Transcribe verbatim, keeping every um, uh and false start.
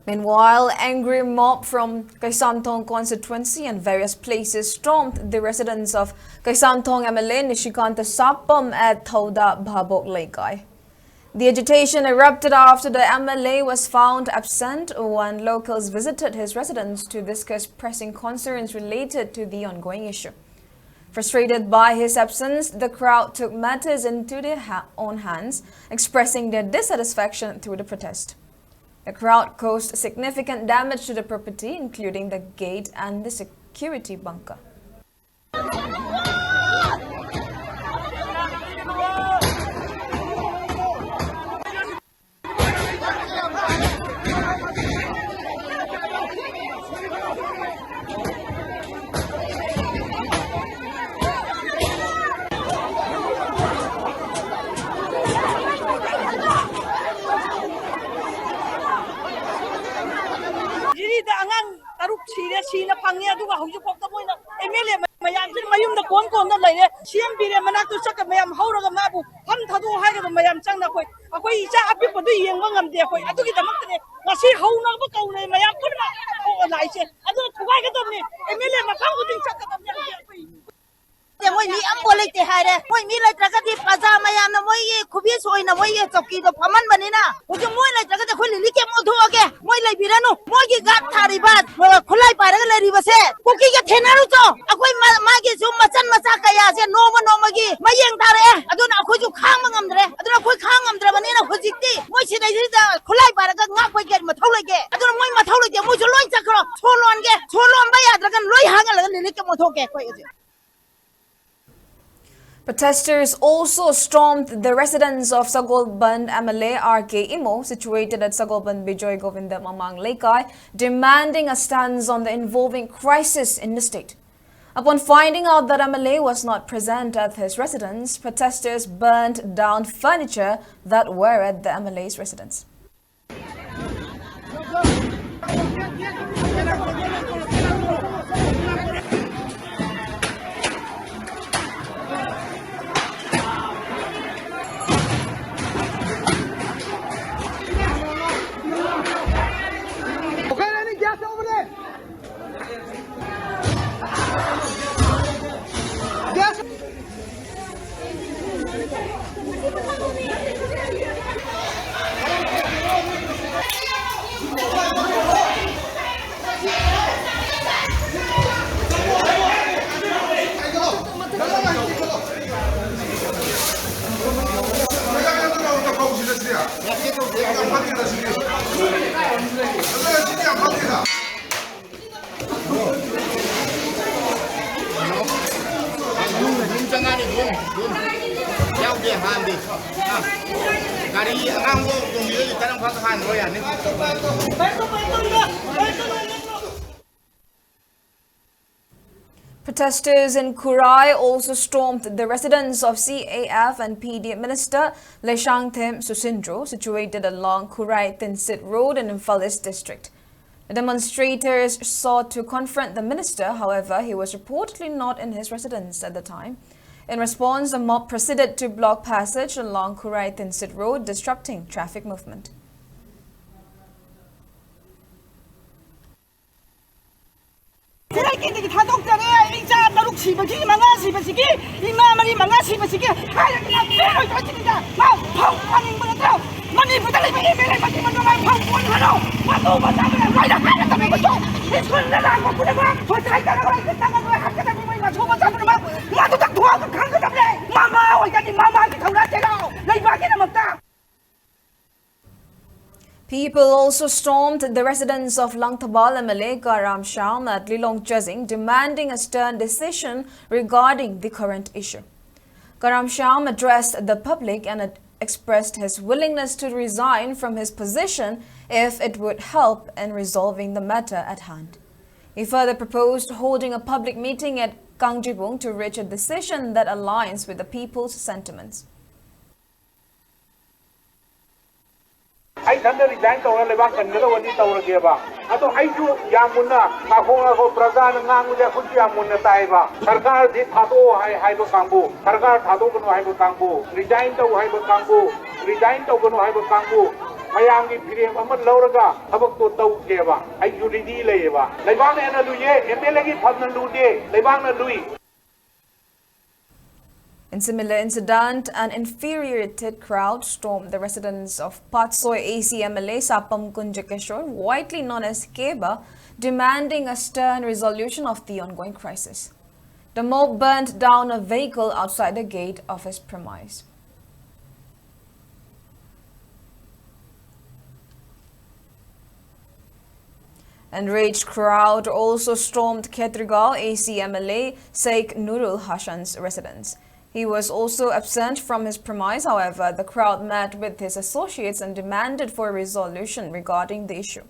Meanwhile, angry mob from Kaisamthong constituency and various places stormed the residence of Kaisamthong M L A Nishikanta Sapam at Thauda Bhabok Leikai. The agitation erupted after the M L A was found absent when locals visited his residence to discuss pressing concerns related to the ongoing issue. Frustrated by his absence, the crowd took matters into their ha- own hands, expressing their dissatisfaction through the protest. The crowd caused significant damage to the property, including the gate and the security bunker. ꯖꯤꯔꯤꯗ ꯑꯉꯥꯡ ꯇꯔꯨꯛ ꯁꯤꯔꯦ, ꯁꯤꯅ ꯐꯪꯉꯦ꯫ ꯑꯗꯨꯒ ꯍꯧꯖꯤꯛꯐꯥꯎꯗ ꯃꯣꯏꯅ M L A ꯃꯌꯥꯝꯁꯤꯅ ꯃꯌꯨꯝꯗ ꯀꯣꯟ ꯀꯣꯟꯅ ꯂꯩꯔꯦ꯫ ꯁꯤ ꯑꯦꯝ ꯕꯤꯔꯦꯟ ꯃꯅꯥꯛꯇ ꯆꯠꯀ ꯃꯌꯥꯝ ꯍꯧꯔꯒ ꯃꯥꯕꯨ ꯐꯝ ꯊꯥꯗꯣꯛꯑꯣ ꯍꯥꯏꯒꯗꯕ ꯃꯌꯥꯝ ꯆꯪꯅ ꯑꯩꯈꯣꯏ, ꯑꯩꯈꯣꯏ ꯏꯆꯥ ꯑꯄꯤꯛꯄꯗꯨ ꯌꯦꯡꯕ ꯉꯝꯗꯦ꯫ ꯑꯩꯈꯣꯏ ꯑꯗꯨꯒꯤꯗꯃꯛꯇꯅꯦ ꯉꯁꯤ ꯍꯧꯅꯕ ꯀꯧꯔꯦ ꯃꯌꯥꯝ ꯄꯨꯝꯅꯃꯛ ꯊꯣꯛꯑ ꯂꯥꯛꯏꯁꯦ꯫ ꯑꯗꯨꯅ ꯊꯨꯒꯥꯏꯒꯗꯕꯅꯤ, ꯑꯦꯝ ꯑꯦꯜ ꯑꯦ ꯃꯐꯝ ꯈꯨꯗꯤꯡ ꯆꯠꯀꯗꯕꯅꯤ꯫ ꯍꯧꯖꯤꯛ ꯑꯩꯈꯣꯏ ꯃꯣꯏ ꯃꯤ ꯑꯝꯐꯥꯎ ꯂꯩꯇꯦ ꯍꯥꯏꯔꯦ꯫ ꯃꯣꯏ ꯃꯤ ꯂꯩꯇ꯭ꯔꯒꯗꯤ ꯄ꯭ꯔꯖꯥ ꯃꯌꯥꯝꯅ ꯃꯣꯏꯒꯤ ꯈꯨꯕꯤꯁ ꯑꯣꯏꯅ ꯃꯣꯏꯒꯤ ꯆꯧꯀꯤꯗꯣ ꯐꯝꯍꯟꯕꯅꯤꯅ ꯍꯧꯖꯤꯛ ꯃꯣꯏ ꯂꯩꯇ꯭ꯔꯒꯗꯤ ꯑꯩꯈꯣꯏ ꯂꯤꯂꯤ ꯀꯦꯝ ꯑꯣꯟꯊꯣꯛꯑꯒꯦ꯫ ꯃꯣꯏ ꯂꯩꯕꯤꯔꯅꯨ꯫ ꯃꯣꯏꯒꯤ ꯒꯥꯔꯗ ꯊꯥꯔꯤꯕ, ꯑ, ꯈꯨꯠꯂꯥꯏ ꯄꯥꯏꯔꯒ ꯂꯩꯔꯤꯕꯁꯦ ꯀꯨꯀꯤꯒ ꯊꯦꯡꯅꯔꯨꯆꯣ꯫ ꯑꯩꯈꯣꯏ ꯃꯥ-, ꯃꯥꯒꯤꯁꯨ ꯃꯆꯟ ꯃꯆꯥ ꯀꯌꯥꯁꯦ ꯅꯣꯡꯃ ꯅꯣꯡꯃꯒꯤ ꯃꯌꯦꯡ ꯇꯥꯔꯛꯑꯦ꯫ ꯑꯗꯨꯅ ꯑꯩꯈꯣꯏꯁꯨ ꯈꯥꯡꯕ ꯉꯝꯗ꯭ꯔꯦ꯫ ꯑꯗꯨꯅ ꯑꯩꯈꯣꯏ ꯈꯥꯡ ꯉꯝꯗ꯭ꯔꯕꯅꯤꯅ ꯍꯧꯖꯤꯛꯇꯤ ꯃꯣꯏ ꯁꯤꯗꯩꯁꯤꯗ ꯈꯨꯠꯂꯥꯏ ꯄꯥꯏꯔꯒ ꯉꯥꯛꯄꯒꯤ ꯀꯔꯤ ꯃꯊꯧ ꯂꯩꯒꯦ? ꯑꯗꯨꯅ ꯃꯣꯏ ꯃꯊꯧ ꯂꯩꯇꯦ꯫ ꯃꯣꯏꯁꯨ ꯂꯣꯏ ꯆꯠꯈ꯭ꯔꯣ꯫ ꯁꯣ ꯂꯣꯟꯒꯦ꯫ ꯁꯣ ꯂꯣꯟꯕ ꯌꯥꯗ꯭ꯔꯒꯅ ꯂꯣꯏ ꯍꯥꯡꯍꯜꯂꯒ ꯂꯤꯂꯤ ꯀꯦꯝ ꯑꯣꯟꯊꯣꯛꯀꯦ ꯑꯩꯈꯣꯏ ꯍꯧꯖꯤꯛ꯫ Protesters also stormed the residence of Sagolband M L A R K Imo, situated at Sagolband Bijoy Govindam Amang Leikai, demanding a stance on the evolving crisis in the state. Upon finding out that M L A was not present at his residence, protesters burned down furniture that were at the M L A's residence. ꯌꯨꯝ ꯆꯪꯉꯛꯑꯅꯤ, ꯌꯨꯝ, ꯌꯨꯝ꯫ ꯌꯥꯎꯗꯦ, ꯍꯥꯟꯗꯦ꯫ ꯑ, ꯒꯥꯔꯤ ꯑꯉꯥꯡꯕ ꯇꯣꯡꯕꯤꯔꯣꯏ, ꯀꯔꯝ ꯈꯛ ꯍꯥꯟꯈ꯭ꯔꯣ ꯌꯥꯅꯤ꯫ Protesters in Khurai also stormed the residence of C A F and P D Minister Leishangthem Susindro, situated along Khurai Tinsit Road in Imphal East District. The demonstrators sought to confront the minister, however, he was reportedly not in his residence at the time. In response, the mob proceeded to block passage along Khurai Tinsit Road, disrupting traffic movement. ꯁꯤꯔꯩꯀꯦꯟꯗꯒꯤ ꯊꯥꯗꯣꯛꯆꯔꯦ꯫ ꯑꯩ ꯏꯆꯥ ꯇꯔꯨꯛ ꯁꯤꯕꯁꯤ, ꯃꯉꯥ ꯁꯤꯕꯁꯤꯒꯤ, ꯏꯃꯥ ꯃꯔꯤ ꯃꯉꯥ ꯁꯤꯕꯁꯤꯒꯤ ꯍꯥꯏꯔꯒ ꯄꯦꯜꯂꯣꯏꯗ꯭ꯔꯣ ꯁꯤꯅꯤꯗ? ꯃꯥ ꯐꯧ ꯄꯥꯅꯤꯡꯕ ꯅꯠꯇ꯭ꯔꯣ? ꯃꯅꯤꯄꯨꯔꯗ ꯂꯩꯕ ꯑꯦꯝ ꯑꯦꯜ ꯑꯦ ꯃꯆꯤꯟ ꯃꯅꯥꯎ ꯃꯥ ꯐꯧ ꯄꯣꯟ ꯍꯥꯏꯔꯣ? ꯃꯇꯨ ꯃꯆꯥ ꯃꯌꯥꯝ ꯂꯣꯏꯅ ꯍꯥꯏꯔꯒ ꯇꯝꯃꯦꯕꯀꯣ꯫ ꯁ꯭ꯀꯨꯜꯗ ꯂꯥꯛꯄ ꯈꯨꯗꯤꯡꯃꯛ ꯍꯣꯏ ꯍꯥꯏꯗꯅ ꯍꯣꯏ ꯍꯥꯏꯗꯅ ꯍꯣꯏ ꯍꯥꯏꯗꯅ ꯃꯣꯏ ꯃꯆꯨ ꯃꯆꯥ ꯄꯨꯝꯅꯃꯛ ꯃꯗꯨꯗ ꯊꯣꯛꯑꯒ ꯈꯪꯒꯗꯕꯅꯦ꯫ ꯃꯃꯥ ꯑꯣꯏꯒꯅꯤ, ꯃꯃꯥꯒꯤ ꯊꯧꯅꯥ ꯆꯦꯜꯂꯣ꯫ ꯂꯩꯕꯥꯛꯀꯤꯗꯃꯛꯇ꯫ People also stormed the residence of Langthabal M L A Karam Shyam at Lilong Chazing, demanding a stern decision regarding the current issue. Karam Shyam addressed the public and ad- expressed his willingness to resign from his position if it would help in resolving the matter at hand. He further proposed holding a public meeting at Kangjibung to reach a decision that aligns with the people's sentiments. ꯑꯩ ꯏꯊꯟꯗ resign ꯇꯧꯔ ꯂꯩꯕꯥꯛ ꯀꯟꯒꯗꯧꯕꯗꯤ ꯇꯧꯔꯒꯦꯕ꯫ ꯑꯗꯣ ꯑꯩꯁꯨ ꯌꯥꯝ ꯃꯨꯟꯅ ꯉꯥꯏꯈꯣ, ꯉꯥꯏꯈꯣ, ꯄ꯭ꯔꯖꯥꯅ ꯉꯥꯡꯕꯁꯦ ꯑꯩꯈꯣꯏꯁꯨ ꯌꯥꯝ ꯃꯨꯟꯅ ꯇꯥꯏꯕ꯫ ꯁꯔꯀꯥꯔꯁꯤ ꯊꯥꯗꯣꯛꯑꯣ ꯍꯥꯏ, ꯍꯥꯏꯕ ꯀꯥꯡꯕꯨ, ꯁꯔꯀꯥꯔ ꯊꯥꯗꯣꯛꯀꯅꯨ ꯍꯥꯏꯕ ꯀꯥꯡꯕꯨ, ꯔꯤꯖꯥꯏꯟ ꯇꯧ ꯍꯥꯏꯕ ꯀꯥꯡꯕꯨ, ꯔꯤꯖꯥꯏꯟ ꯇꯧꯒꯅꯨ ꯍꯥꯏꯕ ꯀꯥꯡꯕꯨ, ꯃꯌꯥꯝꯒꯤ ꯐꯤꯔꯦꯞ ꯑꯃ ꯂꯧꯔꯒ ꯊꯕꯛꯇꯣ ꯇꯧꯒꯦꯕ꯫ ꯑꯩꯁꯨ ꯔꯦꯗꯤ ꯂꯩꯌꯦꯕ꯫ ꯂꯩꯕꯥꯛꯅ ꯍꯦꯟꯅ ꯂꯨꯏꯌꯦ, ꯑꯦꯝ ꯑꯦꯜ ꯑꯦꯒꯤ ꯐꯝꯅ ꯂꯨꯗꯦ, ꯂꯩꯕꯥꯛꯅ ꯂꯨꯏ꯫ In similar incident, an infuriated crowd stormed the residence of Patsoi A C M L A Sapam Kunjakeshwar, widely known as Keba, demanding a stern resolution of the ongoing crisis. The mob burned down a vehicle outside the gate of his premise. Enraged crowd also stormed Khetrigao A C M L A Sheikh Nurul Hassan's residence. He was also absent from his premise. However, the crowd met with his associates and demanded for a resolution regarding the issue.